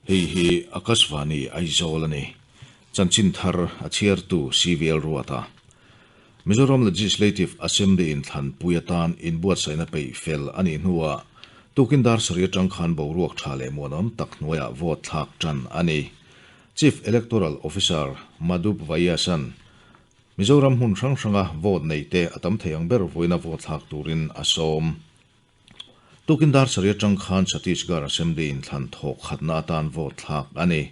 Hei hi Akashvani Aizawl a ni. Chanchin thar a chhiartu CVL Ruata. Mizoram Legislative Assembly inthlanpui atan inbuatsaihna peih fel a nih hnuah tukin dar sarih atang khan boruak tha leh muanawm tak hnuaiah vote thlak tan a ni. Chief Electoral Officer Madhup Vaiyasan Mizoram hmun hrang hranga vote neite a tam thei ang ber vawiina vote thlak turin a sawm. Tukin dar sarih atang khan Chhattisgarh Assembly inthlan thawk khatna atan vote thlak a ni.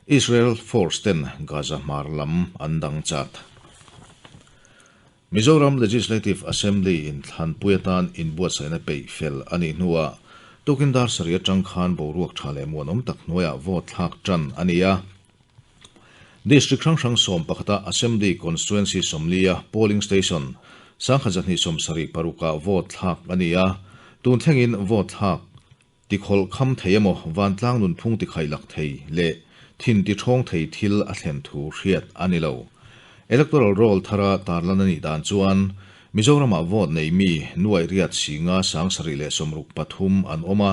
Israel force ten Gaza hmar lam an dang chat. Mizoram Legislative Assembly inthlanpui atan inbuatsaihna peih fel a nih hnuah tukin dar sarih atang khan boruak tha leh muanawm tak hnuaiah vote thlak tan a ni a. District hrang hrang 11a Assembly Constituency 40a polling station 1276ah vote thlak a ni a, tun thlengin vote thlak tikhawlh kham thei emaw vantlang nunphung tikhaih lak thei leh thin tithawng thei thil a thlen thu hriat a ni lo. Electoral roll thara tarlan a nih dan chuan Mizoramah vote nei mi nuaih riat singa 763 an awm a,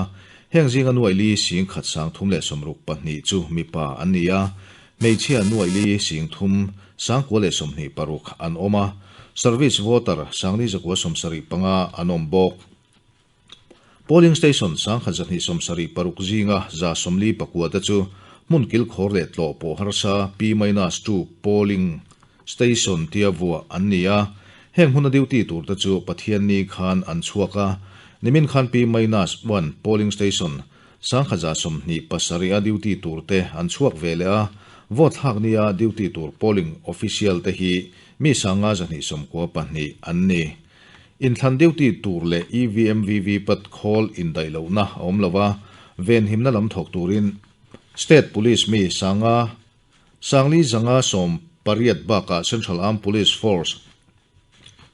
heng zinga 4,132 chu mipa an ni a, hmeichhia 4,3 926 an awm a, service voter 4,975 an awm bawk. Polling station 1276 zinga 49 te chu hmun kil khawr leh tlawh pawh harsa P-2 polling station tia vuah an ni a, heng hmuna duty tur te chu Pathianni khan an chhuak a, nimin khan P-1 polling station 1127 a duty tur te an chhuak ve leh a, vote thlak nia duty tur polling official te hi mi 592 an ni. Inthlan duty tur leh EVM VVPAT khawl indaih lohna a awm lo a, venhimna lam thawk turin State Police mi sanga sangli zanga 18 bakah Central Armed Police Force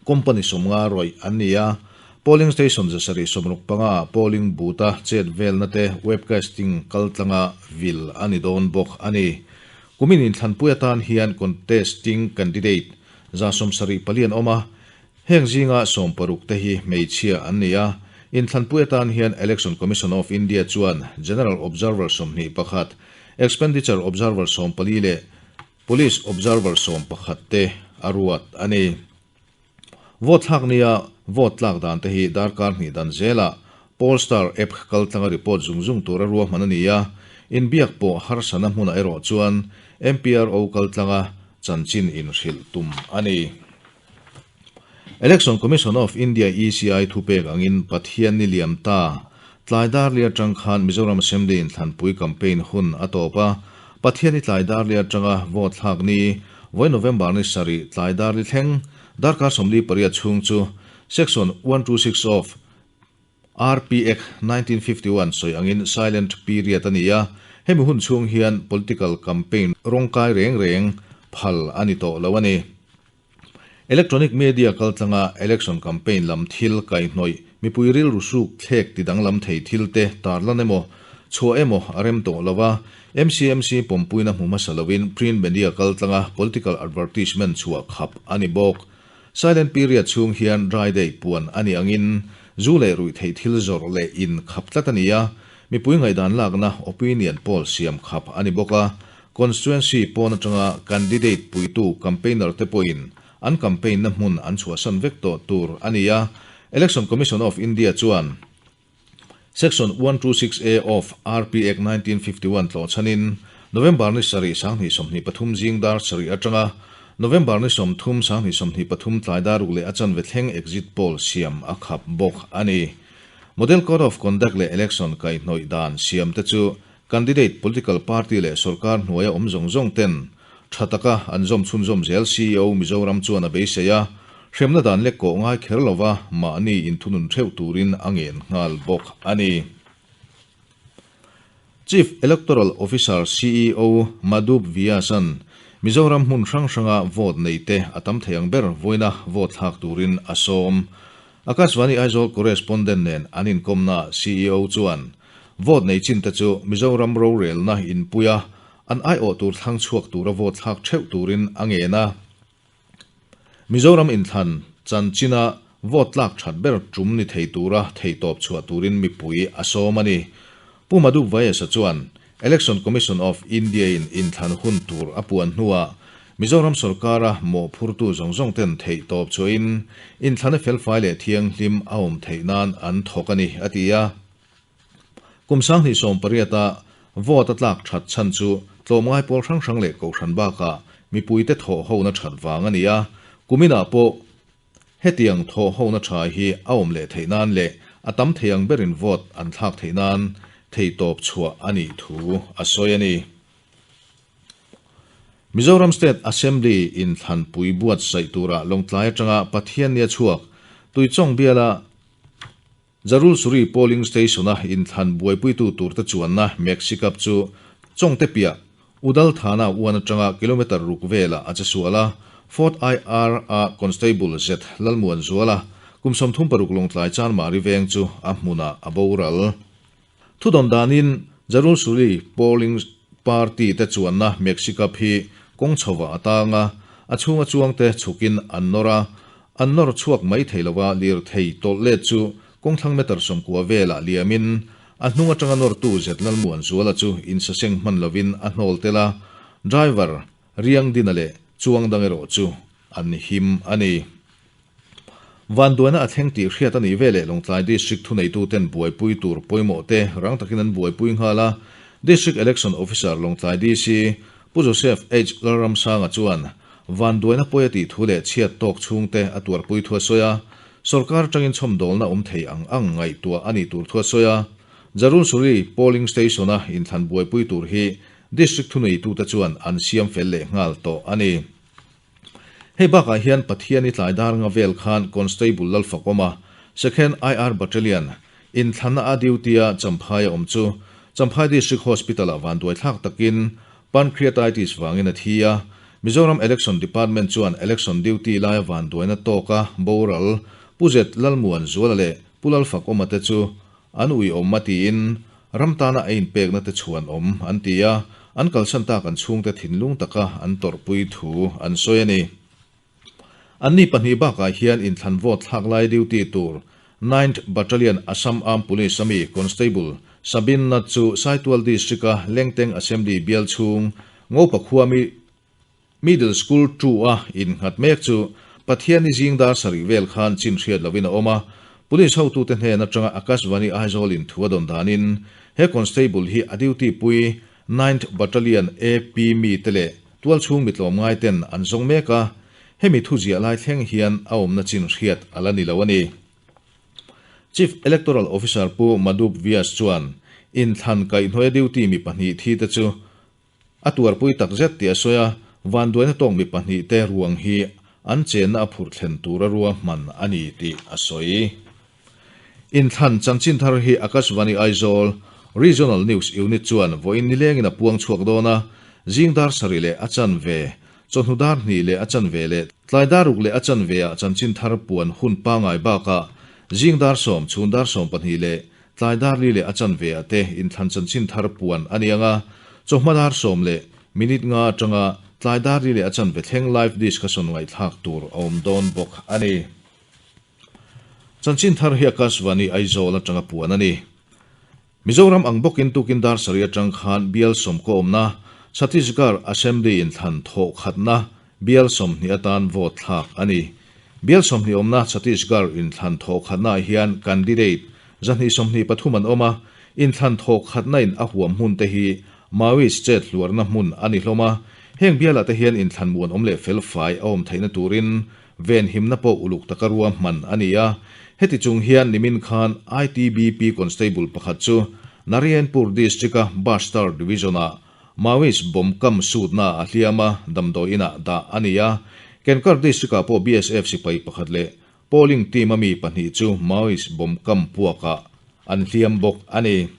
Company 50 rawih an ni a, polling station 765 ah polling booth a chet velna te webcasting kaltlanga vil a ni dawn bawk a ni. Kumin inthlanpui atan hian contesting candidate 74 an awm a, heng zinga 60 te hi hmeichhia an ni a, inthlanpui atan hian Election Commission of India chuan General Observer 21, Expenditure Observer 14 leh Police Observer 11 te a ruat a ni. Vote thlak nia vote tlak dan te hi darkar hnih dan zela Polestar app kaltlanga report zung zung tur a ruahman a ni a, inbiak pawh harsana hmunah erawh chuan MPRO kaltlanga chanchin inhrilh tum a ni. Election Commission of India ECI thupek angin Pathian ni liam ta tlai dar li atang khan Mizoram Assembly inthlanpui campaign hun a tawp a, Pathian ni tlai dar li atanga vote thlak ni vawi November ni sarih tlai dar li thleng darkar 48 chhung chu Section 126 of RP Act 1951 sawi angin silent period a ni a, hemi hun chhung hian political campaign rawngkai reng reng phal a ni tawh lo a ni. Electronic media kaltlanga election campaign lam thil kaihhnawih mipui rilru suk thlek ti danglam thei thil te tarlan emaw chhuah emaw a rem tawh lo a, MCMC pawmpuina hmu hmasa lovin print media kaltlanga political advertisement chhuah khap a ni bawk. Silent period chhung hian dry day puan a ni angin zu leh ruih theih thil zawrh leh in khap tlat a ni a, mipui ngaihdan lakna opinion poll siam khap a ni bawk a, constituency pawn atanga candidate puitu campaigner te pawhin an campaign na hmun an chhuahsan vek tawh tur a ni a, Election Commission of India chuan Section 126A of RP Act 1951 tlawh chhanin November ni sarih 2023 zing dar sarih atanga November ni 30 2023 tlai dar ruk leh a chanve thleng exit poll siam a khap bawk a ni. Model Code of Conduct leh Election kaihhnawih dan siam te chu candidate political party leh sorkar hnuaia awm zawng zawng ten tha taka an zawm chhunzawm zel CEO Mizoram chuan a beisei a, hremna dan lek kawh ngai kher lova mahni inthunun theuh turin a ngen nghal bawk a ni. Chief Electoral Officer CEO Madhup Vyasan Mizoram hmun hrang hranga vote nei te a tam thei ang ber vawiina vote thlak turin a sawm. Akashvani Aizawl correspondent nen an inkawmna CEO chuan vote nei chin te chu Mizoram rorelna inpuia an aiawh tur thlang chhuak tura vote thlak theuh turin a ngen a. Mizoram inthlan chanchina vote tlak that ber tum ni thei tura theitawp chhuah turin mipui a sawm a ni. Pu Madhup Vyas-a chuan. Election Commission of India-in inthlan hun tur a puan hnuah Mizoram sorkara mawhphurtu zawng zawng ten theih tawp chuahin inthlana felfai leh thianghlim a awm theih nan an thawk a ni, a ti a. Kum 2018-a vote a tlak that chhan chu tlawmngai pawl hrang hrang leh kohhran bakah mipuite thawhhona that vang a ni a, kuminah pawh hetiang thawhhona tha hi a awm leh theih nan leh a tam thei ang berin vote an thlak theih nan theihtawp chhuah a nih thu a sawi a ni. Mizoram State Assembly inthlanpui buatsaih tura Lawngtlai atanga Pathiannia chhuak Tuichawng biala Jarulsuri Polling Station-a inthlan buaipuitu turte chuanna Maxi Cab chu Chawngte piah Udal Thana uan atanga kilometre ruk velah a che sual a, Fort IR a Constable Z Lalmuanzuala kum 36 Lawngtlai Chanmari veng chu a hmunah a boral. Thudawn danin Jarulsuri Polling Party te chuanna Maxi Cab hi kawng chhovah a tang a, a chhunga chuangte chhukin an nawr a, An nawr chhuak mai thei lova lirthei tawlh let chu kawngthlang meter 90 velah liamin a hnung atanga nawrtu zet Lalmuanzuala chu insaseng hman lovin a hnawl tel a, driver Riangdina leh chuang dang erawh chu an him a ni. Vanduaina a thleng tih hriat a nih veleh Lawngtlai District thuneituten buaipui tur pawimawh te rang takin an buaipui nghal a, District Election Officer Lawngtlai DC Pu Joseph H. Lalramsanga chuan vanduaina pawi a tih thu leh chhiat tawk chhungte a tuarpui thu a sawi a, sorkar atangin chhawmdawlna awm thei ang ang ngaihtuah a nih tur thu a sawi a. Jarulsuri Polling Station-a inthlan buaipui tur hi District thuneitute chuan an siam fel leh nghal tawh a ni. Hei bakah hian Pathiani tlai dar nga vel khan Constable Lalfakawma, Second IR Battalion, inthlanna a duty-a Champhai a awm chu Champhai District Hospital-ah vanduaithlak takin Pancreatitis vangin a thi a. Mizoram Election Department chuan election duty laia vanduaina tawka boral Pu Zet Lalmuanzuala leh Pu Lalfakawma te chu An uiawm a tiin ram tana a inpekna te chhuan awm an ti a, an kalsan tak an chhungte thinlung taka an tawrhpui thu an sawi a ni. Anni pahnih bakah hian inthlan vote thlak lai duty tur Ninth Battalion Assam Armed Police ami Constable Sabin Nath chu Saitual District-a Lengteng Assembly bial chhung Ngopa khua mi Middle School two-a innghat mek chu Pathianni zing dar sarih vel khan chin hriat lovin a awm a, Police hotute hnen atanga Akashvani Aizawl-in thu a dawn danin he Constable hi a duty pui Ninth Battalion AP mite leh tualchhung mitlawmngai ten an zawng mek a, hemi thu ziah lai thleng hian a awmna chin hriat a la ni lo a ni. Chief Electoral Officer Pu Madhup Vyas chuan inthlan kaihhnuaia duty mi pahnih thi te chu A tuarpui tak zet tih a sawi a, vanduaina tawk mi pahnihte ruang hi an chenna a phurh thlen tura ruahman a ni tih a sawi. Inthlan chanchin thar hi Akashvani Aizawl Regional News Unit chuan vawiin nilengin a puang chhuak dawn a, zing dar sarih leh a chanve, chawhnu dar hnih leh a chanve leh tlai dar ruk leh a chanve ah chanchin thar puan hun pangai bakah zing dar sawm, chhun dar 12 leh Tlai dar li leh a chanve ah te inthlan chanchin thar puan a ni ang a, chawhma dar sawm leh minute nga atanga tlai dar li leh a chanve thleng live discussion ngaihthlak tur a awm dawn bawk a ni. Chanchin thar hi Akashvani Aizawl atanga puan a ni. Mizoram ang bawkin tukin dar sarih atang khan bial sawmkaw awmna Chhattisgarh Assembly inthlan thawh khatna Bial 20 atan vote thlak a ni. Bial 20 awmna Chhattisgarh inthlan thawh khatnaah hian candidate 123 an awm a, inthlan thawh khatna in a huam hmun te hi Maoist chet hluarna hmun a ni hlawm a, heng bialah te hian inthlan muanawm leh felfai a awm theihna turin venhimna pawh uluk taka ruahman a ni a. Heti chung hian nimin khan ITBP constable pakhat chu Narayanpur district-a Bastar division-ah Maoist bomb kam sutna a hliam a, damdawi inah dah a ni a. Kenkar district-ah pawh BSF sipai pakhat leh polling team a mi pahnih chu Maoist bomb kam puakah an hliam bawk a ni.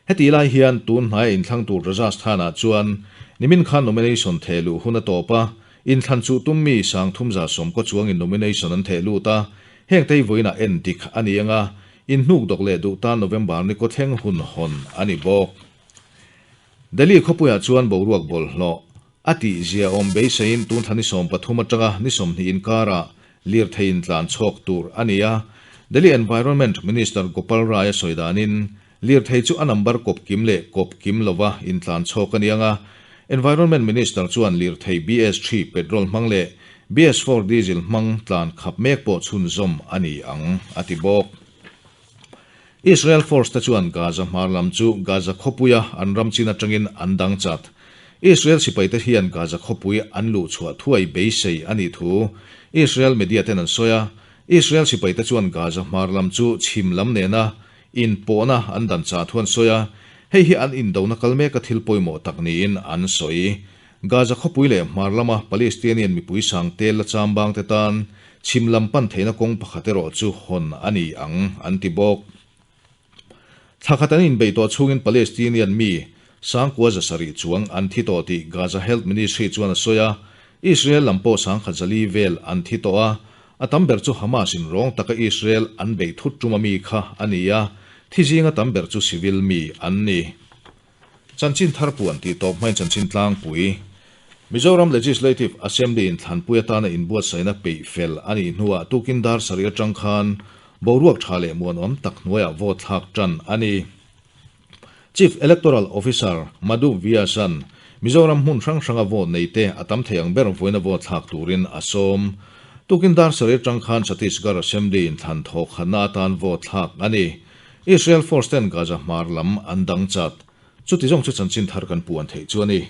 Heti lai hian tun hnaia inthlang tur Rajasthan-ah chuan nimin khan nomination theh luh hun a tawp a, inthlan chuh tum mi 3120 chuangin nomination an theh lut a, heng te hi vawiinah en dik a ni ang a, inhnuk dawk leh duh tan November ni kawthleng hun hawn a ni bawk. Delhi khawpuiah chuan boruak bawlhhlawh a tihzia awm beiseiin tun thla ni 13 atanga ni 20 inkarah lirthei intlan chhawk tur a ni a. Delhi Environment Minister Gopal Rai a sawi danin, Lirthei chu a number kawp kim leh kawp kim lova intlan chhawk a ni ang a, Environment Minister chuan lirthei BS-III petrol hmang leh BS-IV diesel hmang tlan khap mek pawh chhunzawm a ni ang, a ti bawk. Israel force te chuan Gaza hmar lam chu Gaza khawpuia an ram chin atangin an dang chat. Israel sipaite hian Gaza khawpui an luh chhuah thuai beisei a nih thu Israel media ten an sawi a. Israel sipaite chuan Gaza hmar lam chu chhim lam nena inpawhna an dan chah thu an sawi a, hei hi an indona kal meka thil pawimawh tak niin an sawi. Gaza khawpui leh hmar lama Palestinian mipui sang tel la chambang te tan chhim lam pan theihna kawng pakhat erawh chu hawn a ni ang, an ti bawk. Thla khat an inbeih tawh chhungin Palestinian mi sangkua 700 chuang an thi tawh tih Gaza Health Ministry chuan a sawi a, Israel lam pawh sangkhat 400 vel an thi tawh a, a tam ber chu Hamas in rawng taka Israel an beih thut tum ami kha a ni a, thi zinga tam ber chu civil mi an ni. Chanchin thar puan tih tawp hmain chanchin tlangpui, Mizoram Legislative Assembly in thlanpui atana inbuatsaihna peih fel a nih hnuah tukin dar sarih atang khan boruak tha leh muanawm tak hnuaiah vote thlak tan a ni. Chief Electoral Officer Madhu Vyas-a'n Mizoram hmun hrang hranga vote neite a tam thei ang ber vawiina vote thlak turin a sawm. Tukin dar sarih atang khan Chhattisgarh Assembly in thlan thawk khatna atan vote thlak a ni. Israel force ten Gaza hmar lam an dang chat. Chuti zawng chu chanchin thar kan puan theih chu a ni.